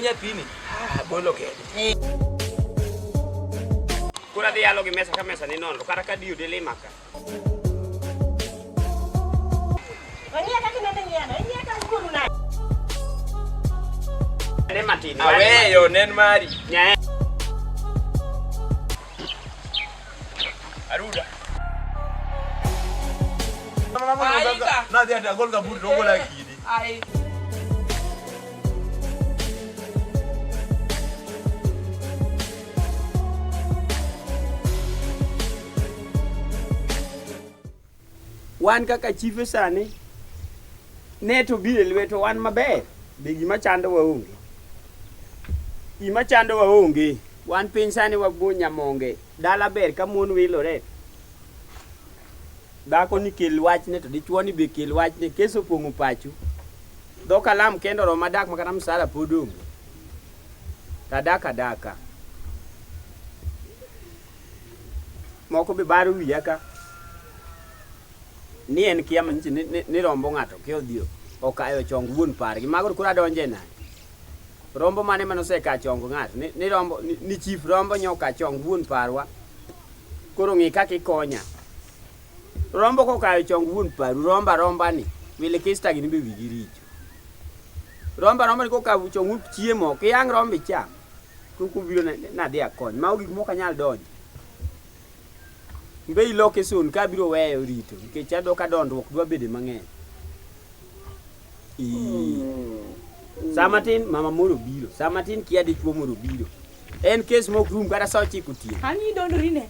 nyathini. Ah, bolo kende. Koro adhi yalo gi mesa ka mesa ni nono kata ka diyo dilima ka. Ong'iya kaka inende ng'iyano, ing'iya ka wuonu nade? Ne matin. Aweyo nen mari. Nyae. Aruda. Aika. Nadhi ati agol gambut to ogola kidi. Ai. Wan kaka chife sani ne to biro e lwetwa wan maber be gima chandowa onge. Gima chandowa onge. Wan piny sani wago nyamonge. Dala ber ka mon wilore. Dhako ni kel wachne to dichuo ni be kel wachne. Kes opong'o pacho. Dho kalam kende oroma dak makata msara pod onge. To adak adaka. Moko be baro wiya ka. Ni en kia manyiso ni, ni, ni rombo ng'ato kia odhi okayo chong wuon pargi. Mago koro adonje nade? Rombo mane mane oseka chong ng'ato? Ni, ni rombo ni, ni chief rombo nyoka chong wuon parwa. Koro ng'i kaka ikonya. Rombo kokayo chong wuon paru, romba romba ni. Wile kista gini be wigi richo. Romba romba ni kokayo chong wuon chiemo, ok iyang' rombo icham. Kok obiro nadhi akony. Mago gik mok anyal donjo. Mbe iloke soon ka abiro weyo rito nikech adwa ka dondruok dwa bede mang'eny. Ii. Saa matin mama moro obiro, saa matin kia dichuo moro obiro. En kes mok rum kata saa ochiko otieno. An idondori ne.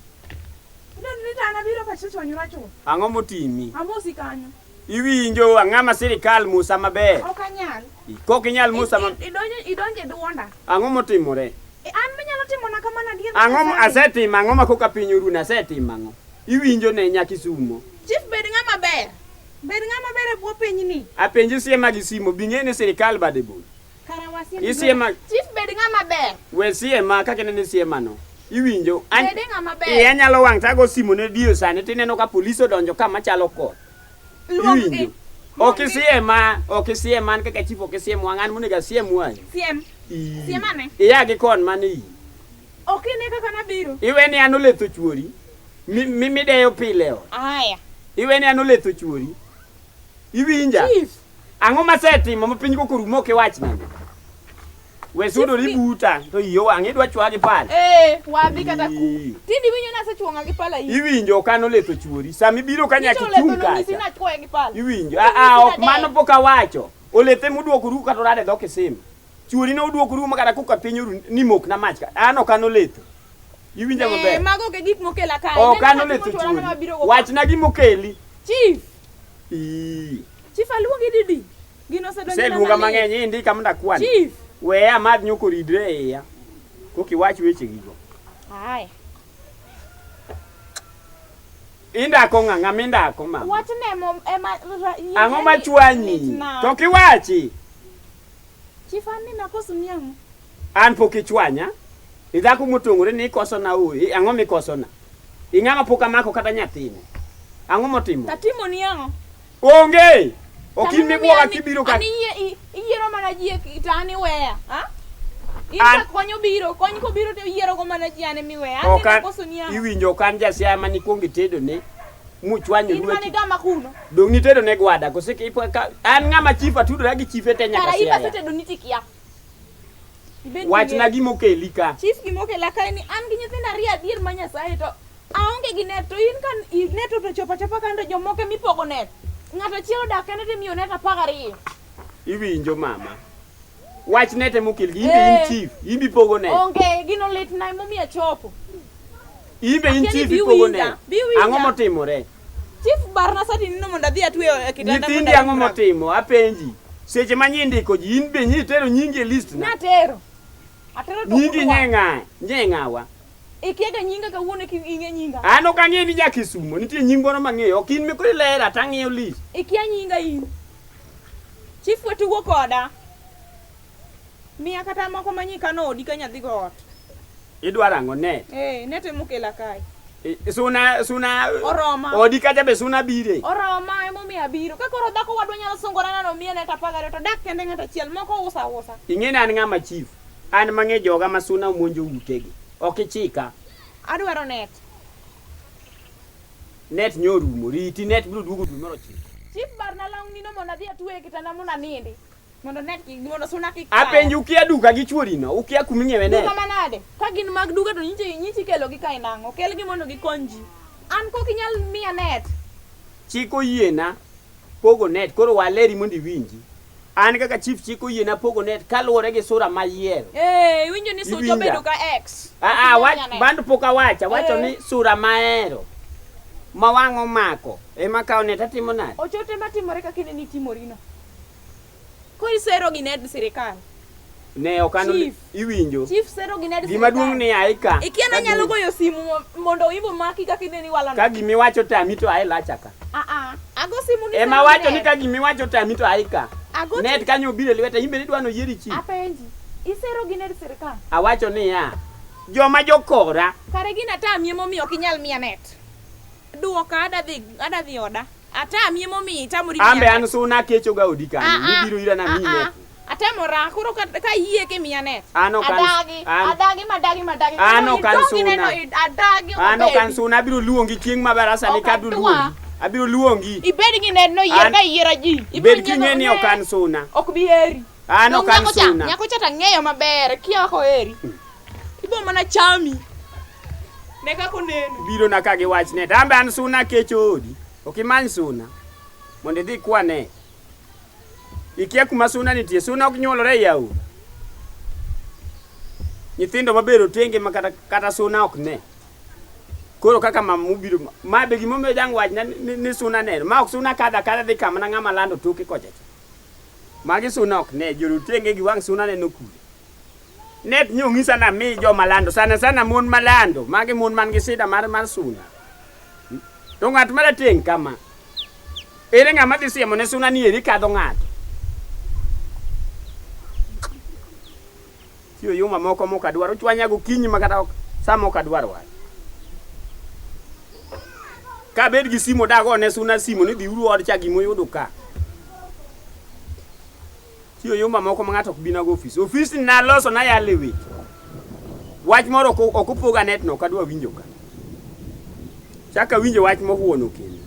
Idondori to an abiro ka chwanyora chuth. Ang'o motimi? Amosi kanyo. Iwinjo ang'ama sirikal musa maber. Ok anyal. Kok inyal musa ma... Idonjo idonjo e duonda. Ang'o motimore? E, an minyalo timona kamano adier. Ang'o ma- asetimo ang'o ma koka piny oruno asetimo ang'o? Iwinjo ne nya Kisumo. Chief bed ng'ama ber. Bed ng'ama ber e bwo pinyni. Apenji siema gi simo bing'e ni sirikal bade bor. Kara wasim. Isiema Chief bed ng'ama ber. we siema kaka ineno siema no. Iwinjo? An- Bede ng'ama ber. Iya nyalo wang' tago simo ne dio sani tineno ka polis odonjo ka machalo koth. Luong Iwinjo? Ok isiema, ok isiema an kaka chief ok isiem wang' an monego asiem wang'i. Siem. Ii. Siem ane. Iya gi kon mane iyi. Ok ine kaka nabiro. Iwe ni an oletho chuori. Mi, mi mideyo pile ot. Aya. Iwe ni an oletho chuori. Iwinja? Chief. Ang'o masetimo ma piny koko rumo ok iwachna ni? We sudori buta to iyi owang' idwa chwa gi pala. Eh, wadhi kata ku. Ii. Tindi winyo nasechwo ng'a gi pala in. Iwinjo ok an oletho chuori. Sama ibiro ka nyaka Nyicha ichung' oletho nonyisi kacha. nachwoye gi pala. Iwinjo? Ah, ah, ok mano pok awacho. Olethe muduokoru kata orade dho kisima. Chuori ne oduokoru ma kata koka piny oru ni mokna mach ka. An ok an oletho. Iwinja Eh, maber? mago ok e gik mokela kae. Ok Ineno an ka oletho timo chwora chuori. mabiro go ka. Wachna gimokeli. Chief, Ii. chief aluongi didi. Gino osedonjo Seluonga mang'eny indika mondo akwan. Chief. Weya amadh nyuka oridre e iya. Kok iwach wechegi go. Aya. Indako ng'a? Ng'ama indako mama? Wachne mo ema Ang'o machwanyi? Litna. To kiwachi. Chief an ni nakoso ni ang'o? An pok ichwanya. Idhako motong'ore ni ikosona ooyo. Ang'o mikosona? Ing'ama pok amako kata nyathine. Ang'o motimo? Tatimo ni ang'o? Onge! Ok in mibwoga kibiro ka. Ani iyiero mana ji e to an iweya. Ha? In An- ka kony obiro, kony kobiro to iyiero go mana ji an emiweya. An Ok ni an nakoso ni ang'o? iwinjo ok an jasiaya mane ikwongo itedo ne muchwanyo In mane lweti. gama kuno. Dong' nitedo ne gwada kose ki- ka an ng'ama chief atudora gi chife te nyaka Kara iba siaya. asetedo ni tikia. Ibed Wachna gi gima okeli ka. Chief gima okela kae ni an gi nyithindo ariyo adier ma Nyasaye to aonge gi net to in ka net to chopo achopa kando jomoko emipogo net. Ng'ato achiel odak kende to imiyo net 12. Iwinjo mama. Wach net ema okel gi in be in Eh. chief, in be ipogo net. Onge gino litna emomiyo achopo. In be in Akia ni chief bi ipogo winja, net. bi winja. Ang'o motimore? Chief barna sati nino mondo adhi atwe e kitanda. Nyithindi ang'o motimo? Apenji. Seche ma nyindiko ji in be nyitero nyingi e list na. Natero. Atero to Nyingi kudwa. nye ng'a? Nye ng'awa? Ikiaga nyinga kawuono ki ing'e nyinga. An ok ang'eyo ni ja Kisumo, nitie nying moro mang'eyo. Ok in mikoro ilera to ang'iyo list. Ikia nyinga in. Chief we tugo koda. Miya kata moko manyikano odi ka nyathi go ot. Idwaro ang'o net? Eh, net emokela kae. Suna suna Oroma. Odi kacha be suna bire. Oroma emomiyo abiro. Ka koro dhako wadwa nyalo sungore nano miye net 12 to dak kende ng'ato achiel moko usa usa. Ing'e ni an ng'ama chief. An mang'e joga ma suna omonjo utegi. Ok ichika. Adwaro net. Net nyorumo. Riti net biro duogo dwe mar ochiko. Chief barna long nino mondo adhi atwe e kitanda mondo anindi. Mondo net kik mondo suna kik kaya. Apenjo ukia duka gi chuorino. Ukia kuming'iewe net. Duka manade? Ka gin mag duka to nyichi nyichi kelo gi kae nang'o? Kelgi mondo gikony ji. An kok inyal miya net. Chik oyiena pogo net. Koro waleri mondo iwinji. An kaka chief chik oyiena pogo net kaluwore gi sura mayiero. Eh, iwinjo ni sucha Iwinja. obedo ka X. Ah, ah, Ok inyal wach miya net. bando pok awacho. Awacho Eh. ni sura mahero ma wang' omako ema kawo net atimo nade? Ochote matimore kaka ineni itimorino. Koro isero gi ned sirikal. Ne ok an Chief. iwinjo. Chief sero gi ned Gima duong' ni aika. Ikia na nyalo goyo simu mondo wimbo maki kaka ineni walano. Ka gimiwacho tami to ae lacha ka. Ah ah. Ago simu ni Ema sero gi wacho ni net. ka gimiwacho tami to aika. Ago Net kanyo obiro e lweta, in bende idwa noyieri chief. Apenji. Isero gi ned sirikal. Awacho niya, joma jokora Kare gina tamie momiyo ok inyal miya net. Duoka adadhi adadhi oda. Atamie momiyo itamori miya ambe an net. suna kecho ga odi kanyo, Ah, ah. nibiro ira na miyi Ah, ah. net. Atemora koro ka ka yie kimiya net. An ok an- Adagi, an- adagi madagi madagi. An Koro ok an idong' suna. ineno, adagi ok An ok an obedi. suna abiro luongi chieng' ma barasa ni Ok ka abiro atwa. luongi. Abiro luongi. Ibed gi net no yier An- ka yiera ji. Ibiro Bed king'e ni nyiedho ok an net. suna. Ok bi heri. An Dong' ok an nyako cha, suna. nyako cha tang'eyo maber, kia ok oheri. Ibo mana chami. Ne kaka oneno. Biro na ka gi wach net. An be an suna kecho odi. Ok imany suna. Mondo idhi ikwa net. Ikia kuma suna nitie. Suna ok nyuolore ei aora. Nyithindo maber otenge ma kata, kata suna ok ne. Koro kaka mama mobiro ma be gimomiyo jang wachna ni, ni suna neno. Ma ok suna kadha kadha dhi kama na ng'ama lando toke kocha cha. Magi suna ok ne. Jorotenge gi wang' suna neno kure. Net nyo ng'isa na mi joma lando sana sana mon malando magi mon man gi sida mar mar suna. To ng'at marateng' kama ere ng'ama dhi siemo ne suna ni eri kadho ng'ato. Tiyo yuma moko mok adwar ochwanya gokinyi ma kata ok sama ok adwar wach. Kabed gi simo dago ne suna simo ni dhiuru od cha gimoyudo ka. Tiyo yuma moko ma ng'ato ok binago ofis. Ofis ni naloso nayale weche. Wach moro ok ok opoga net no ok adwa winjo ka. Chak awinjo wach mohuono kendo.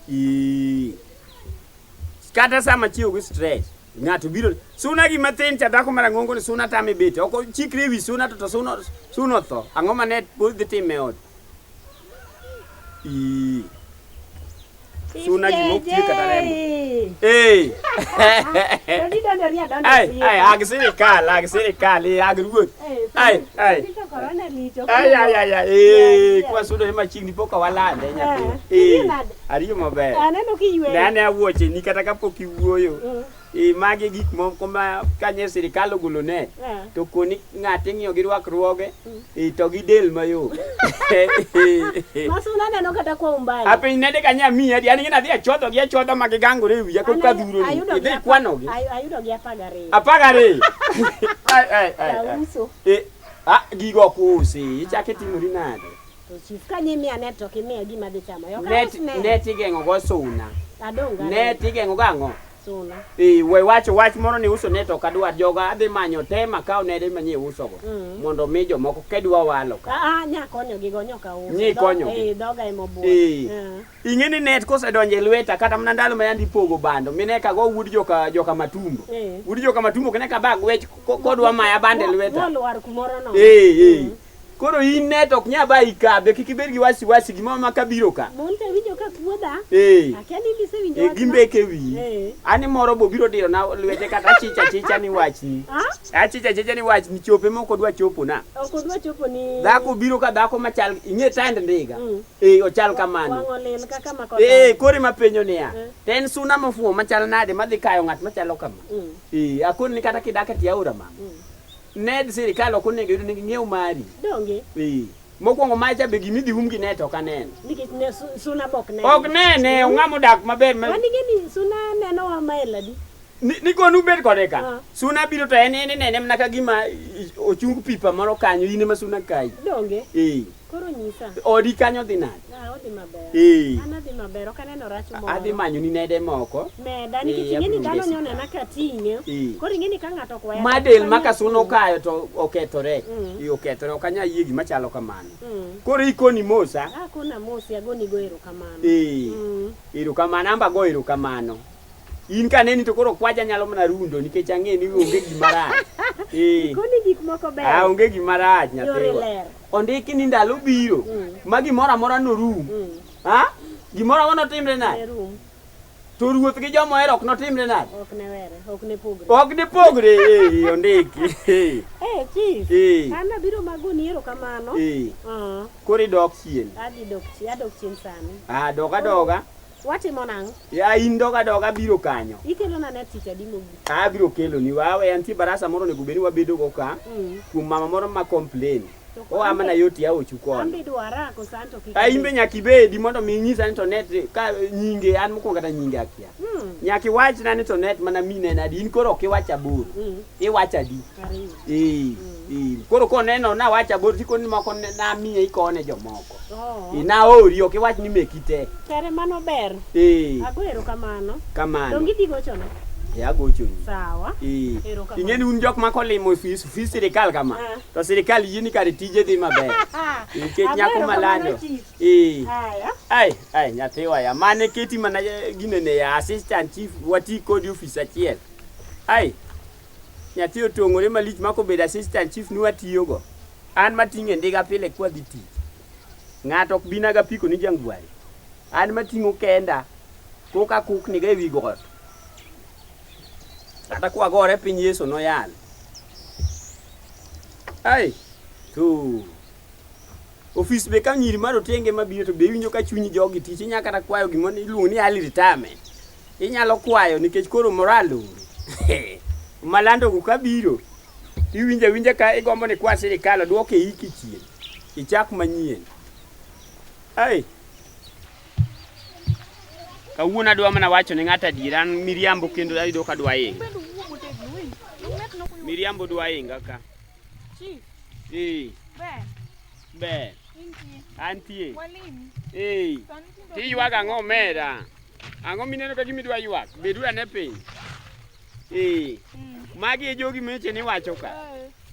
Ii. Kata sama chiewo gi stress, ng'ato biro suna gima thin cha dhako marang'ongo ni suna tame bete. Ok ochikre ewi suna to to suna suna otho. Ang'o ma net pod dhi time e ot? Ii. Suna gima ok tie kata remo. Eh. Ai, ai, ag sirikal, ag sirikal, eh, ag ruoth. Ai, ai. Ai, ai, ai, ai, eh, kwa sudo machiegni pok walande nyathi. Eh, Eh, nade? ariyo maber. Aneno kiyweyo. Ne ane awuoche ni kata kapok iwuoyo. Eh, magi gik moko ma kanye sirikal ogolo ne. To koni ng'ato ing'iyo gi rwakruoge, eh, to gi del mayom. Masuna neno kata kwa umbali. Apiny nede kanya miyi adi, an gin adhi achodho gi achodha ma gigangore e wiya kok An kadhuro ni. ayudo gi Idhi apa- ikwanogi. Ayudo gi 12. 12. Ai, ai, ai, ai. Auso. Eh, ah, gigo ok usi, ichako itimori nade? To chief ka nyimiya net to ok imiya gima adhi chamo. Ok Net, aus net. net igeng'o go suna. Adong' ga Net igeng'o gang'o? Suna. Eh, we wacho wach moro ni uso net ok adwar. Joga adhi manyo te makaw nede manyie usogo. Mondo mi jomoko kedwa walo ka. Ah, ah, nya konyo gi go nyoka uso. Nyi konyogi. Eh, dhoga ema obuo. Eh. Eh. Ing'e ni net kosedonjo e lweta kata mana ndalo ma yandi ipogo bando mine ka go wuod joka joka matumbo. Eh. Wuod joka matumbo kine ka ba gwech kodwa maya bando e lweta. Molwar kumoro no. Eh, eh. Koro in net ok nya ba ikabe kik ibed gi wasiwasi gimoro ma kabiro ka. Mon to winjo ka kuodha. Eh. Akia ni bisewinjo E wachno. gi mbeke wiyi. Eh. Ani moro bo biro diro na lwete kata achicha achicha ni wachni. Ah? Achicha achicha ni wachni chope mok odwa chopo na. Ok odwa chopo ni Dhako biro ka dhako machal ing'e tand ndiga. Mm. Eh ochal kamano. Wang' olil kaka mako. Eh koro ema penjo niya. Eh. To en suna mofuwo machal nade madhi kayo ng'at machalo kama. Eh akoni ni kata kidak e tie aora mama. Ned sirikal ok onego yud ni ng'iew mari. Donge Eh. Mokwongo macha be gimidhi um gi net ok aneno. nikech ne suna bok neno. Ok nene ong'ama odak maber ma Wan ing'e ni suna nenowa mael adi. Ni ni konu bed kode ka. Ah. Suna biro to en en inene mana ka gima ochung pipa moro kanyo in ema suna kayi. Donge. Eh. Koro nyisa. Odi kanyo dhi nade? Ah, odhi maber. Eh. An adhi maber, ok aneno rach moro. Adhi manyoni nede moko. Meda nikech Eh, ing'e ni abiro dhano ngesi. nyonena ka ting'e. Eh. Koro ing'e ni ka ng'ato okwaya. Ma to del ok ma anyal kasuno ting'o. kayo to okethore. Mm. Eh, okethore ok anyal yie gima chalo kamano. Mm. Koro ikoni mosa. Ah, kona mosi agoni go erokamano. Eh. Mm. Erokamano amba go erokamano. In kaneni to koro kwaja nyalo mana rundo nikech ang'e ni onge gima rach. Eh. Koni gik moko ber. Ah, onge gima rach Yore nyathiwa. ler. Ondiki ni ndalo biro Mm. ma gimoro amora norum. Mm. Ha? Gimoro amora notimre Ne nade? rum. To ruoth gi joma ohero ok notimre nade? Ok ne were, ok ne pogre. Ok dipogre, eh, ondiki. Eh, Eh, chief. Eh. An abiro magoni erokamano. eh. Ah, Koro idok chien. adhi dok chien, adok chien sani. Ah, dog adoga. Watimo nang'o? Ya in dog adoga biro kanyo. Ikelona net tich adi mogik? Abiro keloni. Wawe antie barasa moro onego bed ni wabedo go ka. Mm. Kuom mama moro ma complain. To Oa an mana be- yot aochu An kono. be dwara koso an to kik A in be abed? nyaka ibedi mondo mi inyisa ni to net ka nyinge an mokwongo kata nyinge akia. Mm. Nyaka iwachna ni to net mana mine en adi. In koro ok iwach aboro. Mm. Iwacho adi. Ariyo. Eh, eh. Koro koneno nawacho aboro tikoni ni moko namiye ikone jomoko. Oh. Eh, naori ok iwach ni meki te. Kare mano ber. Eh, Ago erokamano. kamano. Donge idhi gochona? Eh, agochoni. Sawa. Eh, Erokamano. ing'e ni un jok ma kolimo ofis ofis sirikal kama Ah. to sirikal yie ni kare tije dhi maber nikech Ago nyako erokamano, malando chief. eh Haya. ai ai nyathiwa ya mane keti mana ginene ya assistant chief wati kodi ofis achiel ai nyathi otong'ore malich ma kobedo assistant chief ni watiyogo an mating'e ndiga pile kwadhi tich ng'ato ok bina gapiko ni jangwari an mating'o kenda koka kukniga ewi got kata kwagore piny Yesu noyal ai to ofis be ka nyiri mar otenge mabiro to be iwinjo ka chunyi jogi tich inya kata kwayo gima iluongo ni early retirement inyalo kwayo nikech koro moral onge malando go kabiro iwinjo awinja ka igombo ni kwa sirikal oduok e iki chien ichak manyien ai kawuono adwa mana wacho ne ng'ato adiera an miriambo kendo ayudo ka dwa inga Bende wuo motegno winj. Net nok oyudo. miriambo dwa inga ka Chief, ee ber. ber Intie. antie Walimi. ee Sani tinde ok Tiywag ang'o omera? Ang'o mineno ka gima idwa ywak? Beduru ane piny. Ee. Mm. Magi e jogi meche niwacho ka.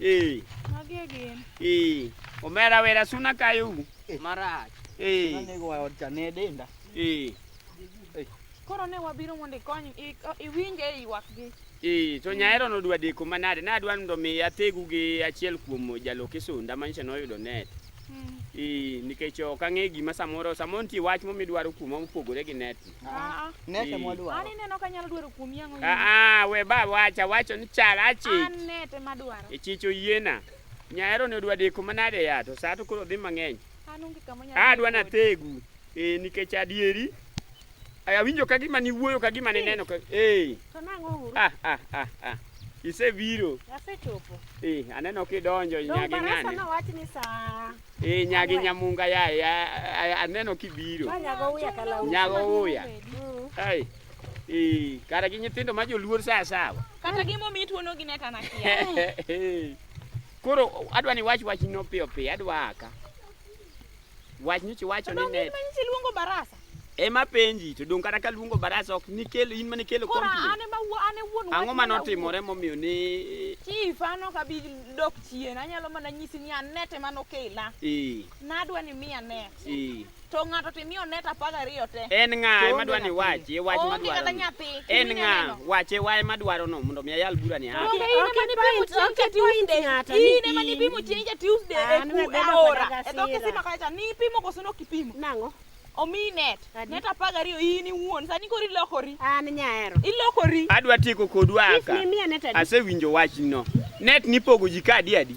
Eh, Ee. magi e gin. Ee. Omera wera suna kayou. Marach. Ee. Nanego wa od cha ne denda. Ee. Koro ne wabiro mondo ikony iwinje e ywakgi. Ee, to nyaero no dwa deko manade? Nadwa mondo mi athegu gi achiel kuom jaloke sonda manyicha noyudo net. Mm. Ee, nikech ok ang'e gima samoro samoro nitie wach momidwaro kuoma mopogore gi net. Ah, ah. Nete Eh. mwadwaro. An ineno ka anyalo dwaro kuomi ang'o? in? Ah, ah, we ba wacha wacho ni chal achich. An net ema adwaro. E chich oyiena. Nyaero ne odwa deko manade ya to sa to koro dhi mang'eny. An onge kama anyalo Adwa dhi kodi. nathegu. Eh, nikech adieri. Ay, awinjo ka gima niwuoyo ka gima nineno ka eh To nang'o uru? ah ah ah ah. Isebiro. Asechopo. Eh, aneno kidonjo Dong nyagi barasa ng'ane. nowach ni saa. Eh, nyagi ang'wen. nyamunga ya, ya aneno kibiro. Ma nyago uya kalausi. Nyago uya. Mm. Ai. Eh, kara gi nyithindo ma joluor sa sawa. Kata gimomiyi tuono gi net an akia. Koro adwa ni wach wachno piyo piyo, adwa aka. Wach nyocha iwacho ni Dong' in net. ma nyocha iluongo barasa. Ema penji to dong' kata kaluongo barasa ok nikelo in manikelo Koro complaint. an ema an e wuon wach Ang'o mana manotimore momiyo ni Chief, an ok abi dok chien, anyalo mana nyisi ni an net ema nokela. eh Nadwa ni miya net. eh To ng'ato to imiyo net 12 te. en ng'a ema dwa ni nyathi. wachi e wach Onge madwaro kata no. nyathi. En Kimi ng'a neno. wache wa ema dwaro no mondo mi ayal bura ni haki. Donge in Ok ema nipimo ipoint- chieng' ok cha ipoint Tuesday. ng'ato ni In ema in. nipimo chieng' cha Tuesday An e we ku bedo aora. koda E dho gasira. kisima kacha nipimo koso nok ipimo. Nang'o? Omiyi net. Adi? Net 12 in iwuon. Sani koro ilokori. An nyaero. Ilokori. Adwa tieko kodu Chief aka. ni miya net adi? Asewinjo wachno. Net nipogo ji ka adi adi?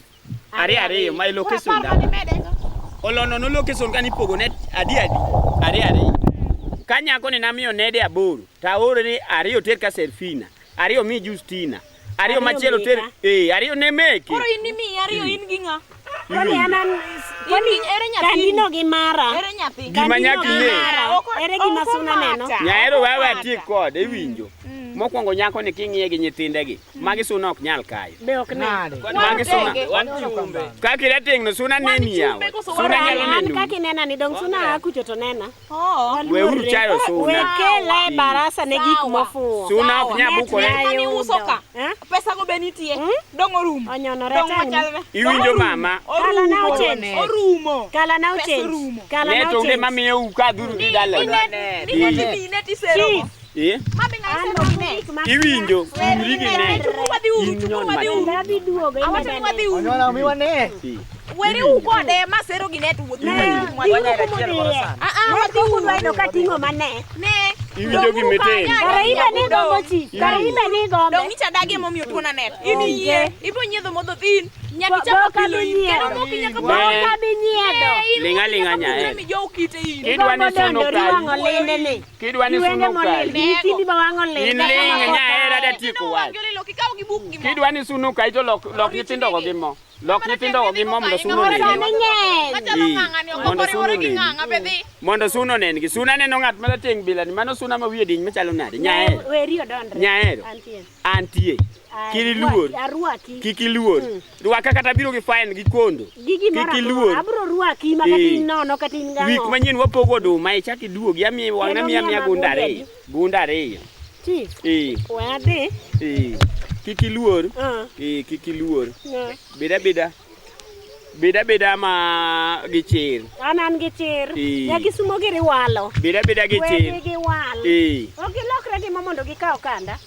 Ariyo ariyo ma Koro ilokeson apar da. manimede go. Olono nolokeson ka nipogo net adi adi? Ariyo ariyo. Ka nyako ni namiyo nede aboro, to aoro ni ariyo ter ka Serfina, ariyo mi Justina, ariyo Ariyo machielo ter meka. eh ariyo ne meke. Koro in nimiyi ariyo in gi ng'a? Kwani an an In gi ere nyathini? kandino gi mara. Ere nyathi? Gima Kandino nyaka gi ing'e. mara. Ok- Ere gima ok suna neno? omata. Nyaero Ok wewe omata. atiek kode iwinjo. Mokwongo nyako ni king'iye gi nyithindegi, magi suna ok nyal kayo. Be ok ne. Nade? Magi suna. Wan chumbe. Kaka irateng' no suna Wan neni yawa. chumbe koso Suna wan nyalo An neno. kaka inena ni dong suna akucho to nena. Oh. Weuru chayo suna. We kela e barasa ne gik Sawa. mofuwo. Suna ok nyal Net bukore. ne Mani uso ka. Eh? Pesa go be nitie. Dong orumo. Onyonore Dong tang'ni. machalre. Iwinjo mama? Kala na ochange. Orumo. Kala na Pesa ochange. orumo. Kala na Net onge ochange. mamiyo ukadhuru gi dalawu. Ni net ni net isero. Chief. Eh? Mabe ng'a An isero gi net. gik ma- Iwinjo? Umri gi net. Chukuru wadhi uru, In chukuru nyon wadhi matin. uru. Adhi duogo Awacho ni wadhi uru. Onyona miwa net. Eh. Weri u kode ma sero gi net wuoth. Dhiuru kumodhiye. Ah ah, Net wadhi uru. kok udwa yudo ka ting'o mane. Ne. Iwinjo gimitimo. Kare imbe ni gombo chief. Kare imbe ni gombe. Dong icha dagi emomiyo tuona net. In iyie, ibo nyiedho modho thin. Nyaka Bo- ichak bo apilo in. kabi Kendo nyiedho. moki nyaka Ne. Bo kabi nyiedho. Ling'a ling'a nyae. Mi jou kite in. Kidwa ni Gombo suna dondori okayi. wang'o linde ni. Kidwa ni Giwenge suna molil. okayi. Gi nyithindi ma wang'o lil. In ling' nyahera datieko wach. Kikaw gi buk gi mo. Kidwa ni suna okayi to lok lok nyithindogo gi mo. Lok nyithindogo gi mo mondo suna Sani onen. ng'eny. Machalo Ii. ng'ang'a ni ok Mondo oriwore suna gi onen. ng'ang'a be dhi. Mondo suna onen gi. Suna neno ng'at marateng' bila ni mano suna ma wiye diny machalo nade. Nyahero. Weri odondre. Nyahero. Antie. Antie. Kik iluor. Arwaki. Kik iluor. Rwaka kata biro gi fine gi kondo. Gi gimoro Kik amora. iluor. Abro rwaki ma kata Ii. in nono kata in Wik gang'o. manyien wapogo oduma ichak iduogi amiyi wang'na Kendo miya miya miya gunda magunde ariyo. Gunda ariyo. Chief. Eh. We adhi. Eh. Kik iluor. Ah. Eh, kik iluor. Ne. Bed abeda. Bed abeda ma gi chir. An an gi chir. Ii. Nyakisumo giri walo. Bed abeda gi chir. Wegi gi wal. Eh. Ok gilokre gi mo mondo gikaw kanda.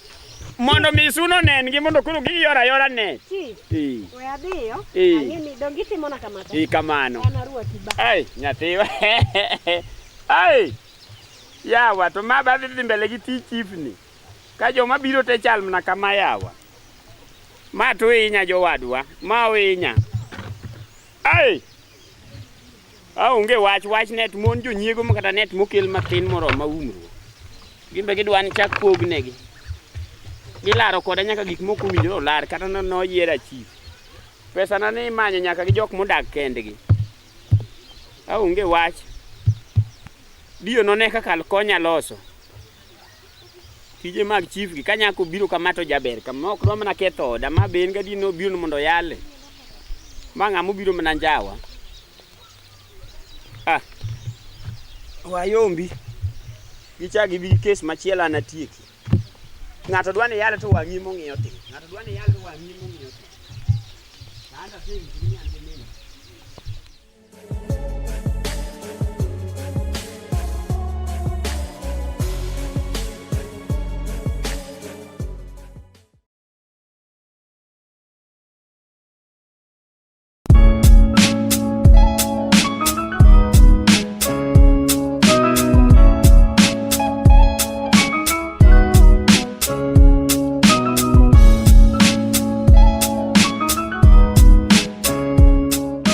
Mondo mi suna onen gi mondo koro giyora ayora net. Chief. Eh. We adhiyo. Ii. Ang'e ni dong gitimona kamata. Eh, kamano. An arwaki ba. Ai, nyathiwa. Ai. Yawa to ma badhi dhi mbele gi tich chief ni. Ka joma biro te chal mana kama yawa. Ma to inya jowadwa. Ma oinya. Ai. Aonge wach wach net mon jonyiego ma kata net mokel matin moromo umruok. Gimbe gidwa ni chak pognegi. Gilaro koda nyaka gik moko owinjore olar kata noyiera chief. Pesa na ni imanyo nyaka gi jok modak kendgi. Aonge wach. Dio none kaka konya loso. Tije mag chief gi ka nyako biro kama to jaber kama ok dwa mana ketho oda ma be en gadier ni obiro ni mondo oyale. Ma ng'ama obiro mana njawa. Ah. Wayombi. Gichak gibi gi kes machielo an atieki. Ng'ato dwa ni yale to wang'i mong'iyo tir. Ng'ato dwa ni yale to wang'i mong'iyo tir. An asenyiso ni an